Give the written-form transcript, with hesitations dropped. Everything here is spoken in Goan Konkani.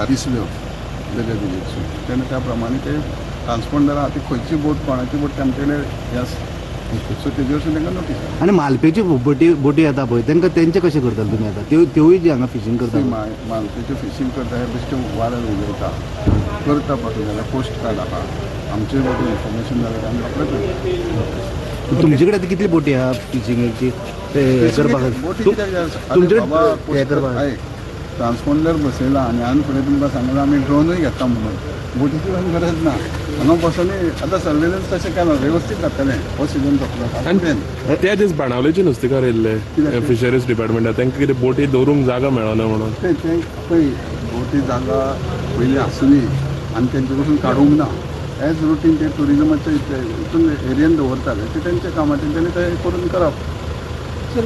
दिसल्यो दर्या देगेरसून तेन्ना त्या प्रमाणे ते ट्रान्सपोंडर आहा ती खंयची बोट कोणाची बोट ते आमचे कडेन हे आसा, सो तेजेवरसून तांकां नोटीस घालता. आनी मालपेची बोटी बोटी येता पळय, तांकां तेंचे कशें करतले तुमी आतां? त्यो त्योय जी हांगा फिशींग करता. मालपेचे फिशींग करता हे बेश्टे वाऱ्यार उलयता. करता पासून जाल्यार कोस्ट गार्ड आहा, आमचे बोटी इन्फॉर्मेशन जाल्यार आमी रोखडेच वयता. तुमचे कडेन आतां कितली बोटी आहा फिशिंगेची ते हे करपाक? बोटी कित्याक जाय? तुमचे अरे बाबा, हे करपाक. आयक, ट्रान्सपोंडर बसयला आनी आनी फुडें तुमकां सांगलां आमी ड्रोनूय घेता म्हणून बोटीची पण गरज ना. हांगा बसून आतां सर्वेलन्स तशें केलां, वेवस्थीत जातलें. हो सिजन सोंपलो. आनी त्या दीस बाणावलेचे नुस्तेकार येयल्ले फिशरीज डिपार्टमेंटात, तांकां कितें बोटी दवरूंक जागा मेळना म्हणून. ते ते पळय, बोटी जागा पयलीं आसली आनी तेंचे कडसून काडूंक ना. एज रुटीन ते टुरिजमाचे हितून एरियन दवरताले, ते तेंचें काम, तेंच्यांनी ते करून करप. सर,